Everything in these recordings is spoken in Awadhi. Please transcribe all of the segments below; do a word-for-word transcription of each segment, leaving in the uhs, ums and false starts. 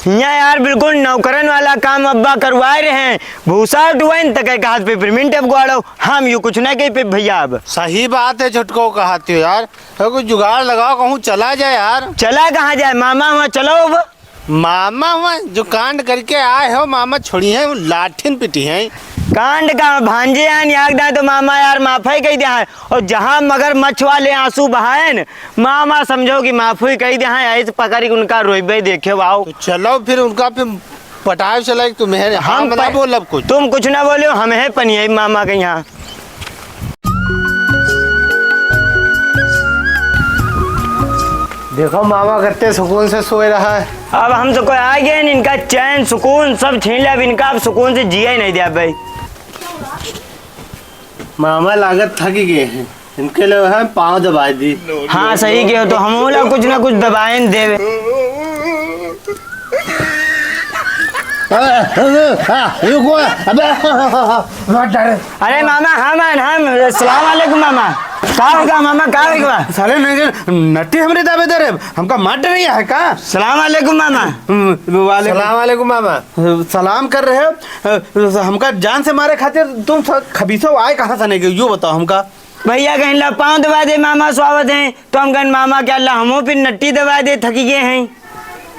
हियाँ यार बिल्कुल नौकरन वाला काम अब्बा करवाए रहे हैं। भूसा उठवाइन त कहे हाथ पे पिरमिन टेप ग्वाड़ो। हम यू कुछ ना कही पे भैया अब। सही बात है छोटको कहत हो यार। तो कुछ जुगाड़ लगाओ, कहूँ चला जाए यार। चला कहाँ जाए मामा, वहाँ चलो अब। मामा वहाँ जो कांड करके आए हो मामा, छोड़ी है, वो लाठिन पिटी है। कांड का भांजे आन याद ना तो मामा यार माफे कही दिया है। और जहाँ मगरमच्छ वाले आंसू बहाएन, मामा समझो कि माफी कही दिया है, ऐसे पकड़ के उनका रोइबे देखे वाओ। तो चलो फिर उनका फिर पटाए चला तुम्हें, हम हम ना प-, बोलब कुछ। तुम कुछ ना बोलो, हम है पनिया मामा के यहाँ। देखो मामा कितने सुकून से सोए रहा है। अब हम तो कोई आ गए न, इनका चैन सुकून सब छीन ले। अब इनका अब सुकून से जिया ही नहीं दिया भाई। मामा लागत थक गए हैं, इनके लिए हम पाँव दबाए दी। हाँ सही कहो, तो हम लोग कुछ ना कुछ दबाए न देवे। अरे, अरे, अरे, रुको, अबे, मार डाले। अरे मामा, हम आन, हम, सलाम वालेकुम मामा। का होगा मामा, का होगा? साले नहीं, नट्टी हमरे दावे दे रहे, हमका मार डरे है का? सलाम वालेकुम मामा। हम्म, वालेकुम। सलाम वालेकुम मामा। सलाम कर रहे हो? अ, हमका जान से मारे खातिर तुम स-, खबीसो आए कहाँ से नहीं गए, यो बताओ हमका। भैया कहीं ला पाँव दबा दे मामा, स्वागत है। तो हम कहन मामा क्या अल्लाह हमो फिर नट्टी दबा दे, थकी गए हैं।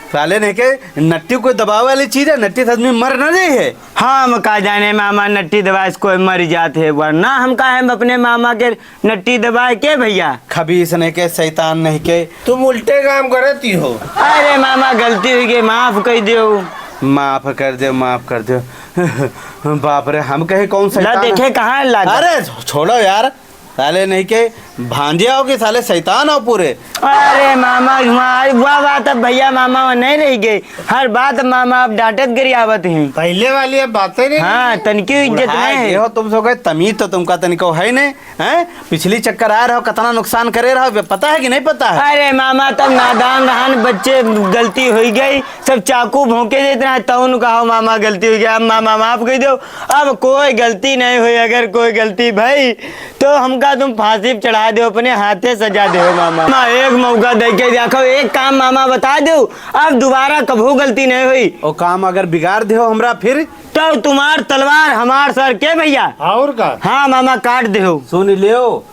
साले नहीं के नट्टी कोई दबावे वाली चीज है, नट्टी से आदमी मर ना जाए है। हाँ, हम का जाने मामा, नट्टी दबाए से कोई मर जात है, वरना हम का है अपने मामा के नट्टी दबाए के भैया। खबीस नहीं के, शैतान नहीं के। तुम उल्टे काम करती हो। अरे मामा, गलती हुई गई, माफ कर दो। माफ कर दो, माफ कर दो। बाप रे, हम कहे कौन ला शैतान है? देखे कहाँ लागा? अरे छोड़ो यार, साले नहीं के भांजे आओ कि साले शैतान आओ पूरे। अरे मामा, वहाँ आई, वह बात अब भैया मामा वहाँ नहीं रह गए। हर बात मामा अब डांटत गरियावत हैं। पहले वाली अब बातें नहीं हाँ, रही। तनिकी इज्जत बुढ़ा नहीं है। गए हो तुम सब के, तमीज तो तुमका तनिको है नहीं, हैं? पिछली चक्कर आ रहो, कितना नुकसान करे रहो, पता है कि नहीं पता है? अरे मामा, तब नादान रहन, बच्चे, गलती हुई गई, सब चाकू भोंके देत रहे, तउन कहो मामा गलती हुई गई, अब मामा माफ कर दो, अब कोई गलती नहीं हुई, अगर कोई गलती भई तो हमका तुम फांसी पे चढ़ा दो, अपने हाथे सजा दो मामा। मामा, एक मौका दे के देखो, एक काम मामा बता दो, अब दोबारा कभू गलती नहीं हुई। ओ काम अगर बिगाड़ दो हमरा फिर? तो तुम्हार तलवार हमार सर के भैया। और का? हाँ मामा, काट दो। सुन लियो,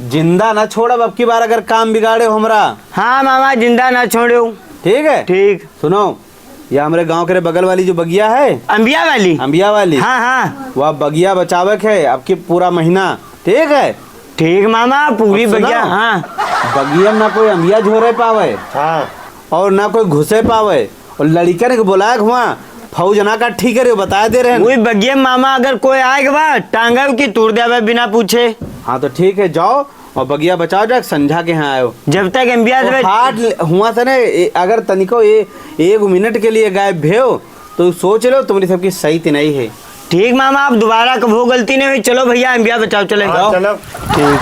जिंदा ना छोड़ब, अब की बार अगर काम बिगाड़े हो हमरा। हाँ मामा, जिंदा ना छोड़ो। ठीक है? ठीक। सुनो, या हमरे गांव के रे बगल वाली जो बगिया है, अंबिया वाली? अंबिया वाली। हाँ, हाँ। वह बगिया बचावे के है, अब की पूरा महीना, ठीक है? ठीक मामा, पूरी अब सुनो, बगिया, हाँ। बगिया में ना कोई अंबिया झोरे पावे, हाँ। और ना कोई घुसे पावे, और लड़िकन के बुलाए के हुआ, फौज ना का ठीक करे, बताए दे रहे हैं। वही बगिया मामा, अगर कोई आए के बा, टांगा की तोड़ देवे बिना पूछे। हाँ, तो ठीक है, जाओ, और बगिया बचाओ जाए, संझा के यहाँ आयो। जब तक अंबिया और देवे हाथ ल-, हुआ से ने, ए-, अगर तनिको ए-, एक मिनट के लिए गायब भेव, तो सोच लो, तुम्हारी सबकी सही ती नहीं है। ठीक मामा, अब दोबारा कभू गलती नहीं हुई। चलो भैया, अंबिया बचाओ, चले। हाँ, जाओ। चलो। ठीक।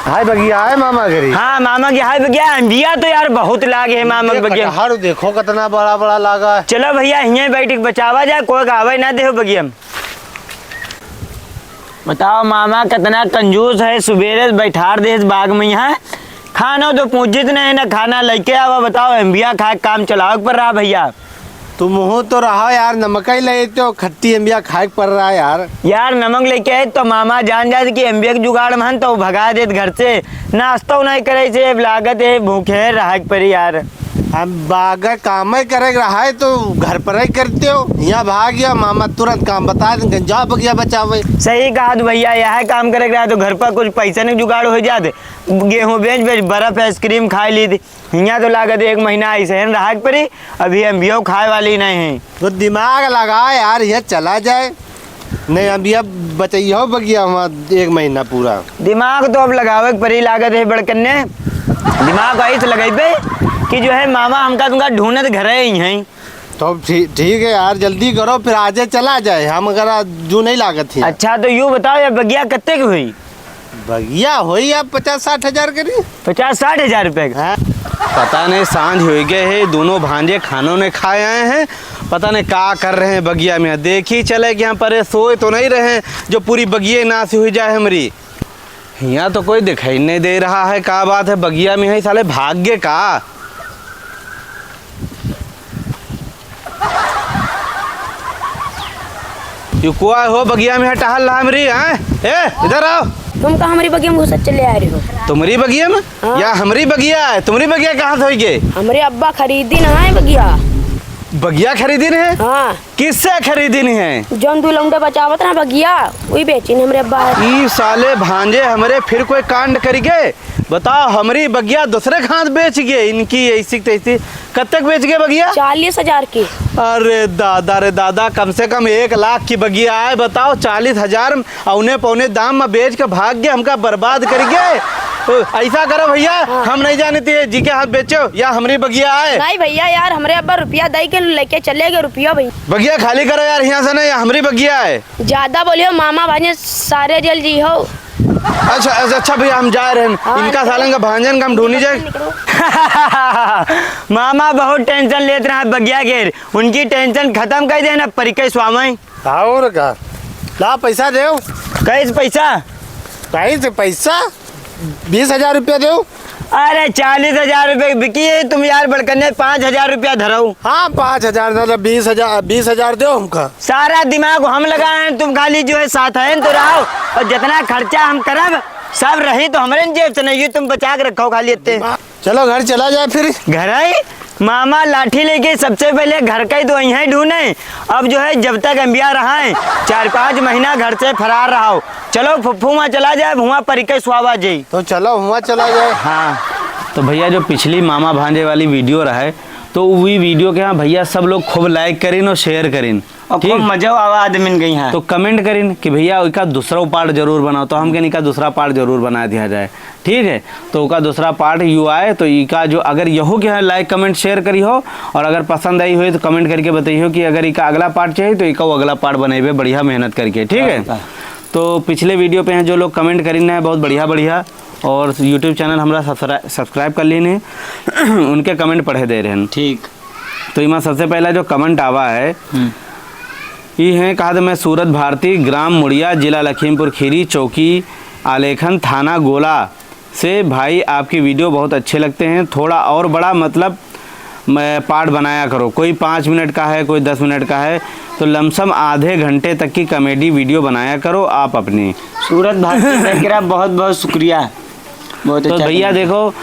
हाय बगिया, हाय मामा गरी। हाँ मामा की हाय बगिया, अंबिया तो यार बहुत लागे है मामा ये बगिया। कटहर देखो कितना बड़ा बड़ा लागा है। चलो भैया, हियाँ बैठ के बचावा जाए, कोई का आवे ना देहो बगिया में। बताओ मामा कितना कंजूस है, सुबेरे से बैठार देस बाग में यहाँ, खाना तो पूछित नहीं ना, खाना लेके आवा। बताओ, अंबिया खाए काम चलावे के पड़ रहा भैया। तुम हो तो रहा यार, नमक ही ले तो खट्टी अंबिया खाए के पड़ रहा है यार। यार नमक लेके आए तो मामा जान जाए कि अंबिया के जुगाड़ में हन तो भगा देत घर से, नाश्तो नहीं करे से अब लागत है भूखे रहा के पड़ी यार। हम बागा कामे करे के रहा है तो घर पर ही करते हो, यहाँ भाग गया मामा, तुरंत काम बता देंगे, जाओ बगिया बचावे। सही कहा तू भैया, यह काम करे के रहा तो घर पर कुछ पैसा नहीं जुगाड़ हो जाते, गेहूँ बेच बेच बर्फ आइसक्रीम खाए ली थी। हियाँ तो लागत एक महीना ऐसे ही रहा के पड़ी, अभी अंबियो खाए वाली नहीं है। तो दिमाग लगा यार, ये चला जाए। नहीं, अंबिया बचैया हो बगिया हुआ एक महीना पूरा। दिमाग तो अब लगावे के पड़ी लागत है बड़कन्ने। दिमाग ऐसे लगेबे कि जो है मामा हमका तुमका ढूंढत घरे ही हैं। तो ठी-, ठीक है यार, जल्दी करो, फिर आजे चला जाए, हम अगर आज जू नहीं लागत ही। अच्छा, तो यूँ बताओ, ये बगिया कत्ते की हुई? बगिया होई अब पचास साठ हजार करी। पचास साठ हजार रुपये का? हाँ। पता नहीं, सांझ हो गए है, दोनों भांजे खानों ने खाए आए हैं, पता नहीं का कर रहे हैं बगिया में। देखी चले कि यहाँ पर ये सोए तो नहीं रहे हैं, जो पूरी बगिये नाश हुई जाए हमरी। हियाँ तो कोई दिखाई नहीं दे रहा है, का बात है, बगिया में है, साले भाग गए का? यू कुआ हो बगिया में है टहल रहा हमरी, हैं? ए, इधर आओ। तुम का हमरी बगिया में घुसत चले आ रहे हो? तुम्हरी बगिया में? हाँ। या हमरी बगिया है? तुम्हरी बगिया कहाँ से होई गे? हमरे अब्बा खरीदिन है बगिया। बगिया खरीदिन है? हाँ। किससे खरीदिन है? जौन दू लौंडे बचावत रहा बगिया, वही बेचिन हमरे अब्बा है। ई साले भांजे हमरे फिर कोई कांड करिगे। बताओ, हमरी बगिया दूसरे के हाथ बेच गए, इनकी ऐसी तैसी। कब तक बेच गए बगिया? चालीस हजार की। अरे दादा रे दादा, कम से कम एक लाख की बगिया आए, बताओ, चालीस हजार में औने पौने दाम में बेच के भाग गए, हमका बर्बाद कर गए। ओ, ऐसा करो भैया, हाँ। हम नहीं जानते हैं जी के हाथ बेचो या हमरी बगिया आए। नहीं भैया यार, हमरे अब्बा रुपया दई के लेके चले गए रुपया भैया। बगिया खाली करो यार, यहाँ से नहीं, हमरी बगिया है। ज्यादा बोलियो मामा भांजे सारे जेल जी हो। अच्छा, अच्छा, अच्छा भैया, हम जा रहे हैं। हाँ, इनका निकलो। सालन का भांजन का हम ढूंढी जाए। निकलो। मामा बहुत tension लेत रहा बगिया के, उनकी tension खत्म कर देना परिके स्वामी। और का? ला पैसा देव। कैसे पैसा? कैसे पैसा? बीस हजार रुपया देव। अरे चालीस हजार रुपये बिकी है तुम यार, बड़कने पाँच हजार रुपया धराऊ। हाँ, पाँच हजार ना, तो बीस हजार, बीस हजार देव हमका। सारा दिमाग हम लगाए हैं, तुम खाली जो है साथ हैं तो रहो, और जितना खर्चा हम करब सब रही तो हमरे जेब से नहीं, ये तुम बचा के रखो खाली इतने। चलो घर चला जाए फिर। घर आई मामा लाठी लेके सबसे पहले घर का ही तो यहीं ढूंढे। अब जो है जब तक अम्बिया रहा है, चार पाँच महीना घर से फरार रहा हो। चलो फुफ्फू वहाँ चला जाए, वहाँ परिके स्वावा जाई। तो चलो वहाँ चला जाए। हाँ, तो भैया जो पिछली मामा भांजे वाली वीडियो रहा है, तो वही वीडियो के यहाँ भैया सब लोग खूब like करिन और share करिन। और ठीक। खूब मजा आवा आदमी के यहाँ। तो comment करिन कि भैया इका दूसरा part जरूर बनाओ, तो हम कहने का दूसरा part जरूर बना दिया जाए। ठीक है, तो ओका दूसरा part यू आए, तो इका जो अगर यहू के यहाँ like comment share करी हो और अगर पसंद आई हो तो comment करके बताइए कि अगर इका अगला part चाहिए तो इका वो अगला part बनेबे बढ़िया मेहनत करके। ठीक है, हाँ। तो पिछले वीडियो पे हैं जो लोग comment करी हैं बहुत बढ़िया बढ़िया, और YouTube channel हमारा subscri-, subscribe कर लीन है, उनके comment पढ़े दे रहे हैं। ठीक। तो इमा सबसे पहला जो comment आवा है, हम्म। ई हैं कहा तो मैं सूरत भारती, ग्राम मुड़िया, जिला लखीमपुर खीरी, चौकी आलेखन, थाना गोला से। भाई आपकी वीडियो बहुत अच्छे लगते हैं, थोड़ा और बड़ा मतलब मैं part बनाया करो, कोई पाँच मिनट का है, कोई दस मिनट का है, तो लमसम आधे घंटे तक की comedy वीडियो बनाया करो आप अपनी। सूरत भारती भाई केरा बहुत बहुत शुक्रिया। बहुत तो अच्छा भैया comment। देखो,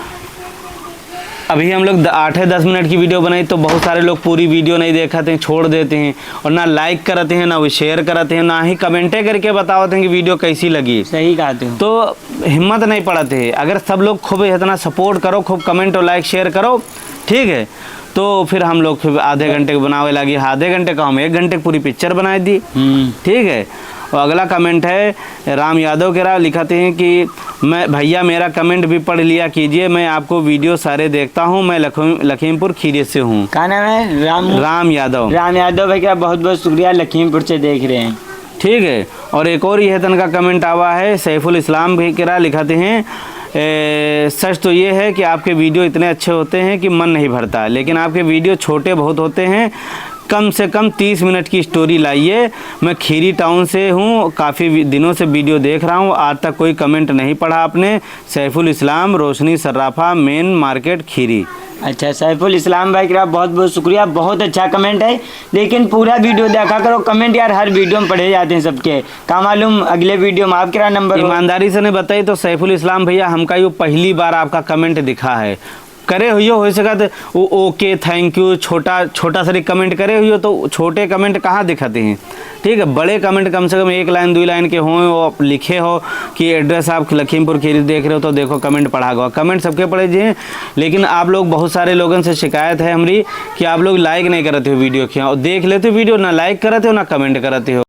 अभी हम लोग द-, आठे दस मिनट की वीडियो बनाई तो बहुत सारे लोग पूरी वीडियो नहीं देखते हैं, छोड़ देते हैं, और ना like करते हैं, ना वो share करते हैं, ना ही कमेंटे करके बतावते हैं कि वीडियो कैसी लगी। सही कहते हो। तो हिम्मत नहीं पड़त है, अगर सब लोग खूब इतना support करो, खूब comment और like share करो, ठीक है, तो फिर हम लोग फिर आधे घंटे के बनावे लागी, आधे घंटे का हम एक घंटे की पूरी पिक्चर बनाए दी। हम्म। ठीक है, और अगला comment है राम यादव केरा, लिखते हैं कि मैं, भैया मेरा comment भी पढ़ लिया कीजिए, मैं आपको वीडियो सारे देखता हूँ, मैं लखीम-, लखीमपुर खीरी से हूँ। का नाम है? राम? राम यादव। राम यादव भाई केरा बहुत बहुत शुक्रिया, लखीमपुर से देख रहे हैं। ठीक है, और एक और यह तनका comment आवा है, सैफुल इस्लाम भाई केरा लिखते हैं, ए, सच तो ये है कि आपके वीडियो इतने अच्छे होते हैं कि मन नहीं भरता, लेकिन आपके वीडियो छोटे बहुत होते हैं, कम से कम तीस मिनट की story लाइए। मैं खीरी टाउन से हूँ, काफ़ी वि-, दिनों से वीडियो देख रहा हूँ, आज तक कोई comment नहीं पढ़ा आपने। सैफुल इस्लाम, रोशनी सर्राफा, main market खीरी। अच्छा, सैफुल इस्लाम भाई केरा बहुत बहुत शुक्रिया, बहुत अच्छा comment है, लेकिन पूरा वीडियो देखा करो, comment यार हर वीडियो में पढ़े जाते हैं सबके। का मालूम अगले वीडियो में आपके number हो। ईमानदारी से नहीं बताई तो सैफुल इस्लाम भैया, हमका यो पहली बार आपका comment दिखा है। करे हुइयो हो सकत वो OK, thank you, छोटा, छोटा सरी comment करे हुइयो, तो छोटे comment कहाँ दिखाते हैं? ठीक है, बड़े comment कम से कम एक line, दो line के हों, वो आप लिखे हो कि address आप लखीमपुर खीरी देख रहे हो, तो देखो comment पढ़ा गवा। Comment सबके पढ़े जी हैं, लेकिन आप लोग, बहुत सारे लोगन से शिकायत है हमरी कि आप लोग like नहीं करते हो वीडियो के, और देख लेते हो वीडियो, ना like करते हो, ना comment करते हो।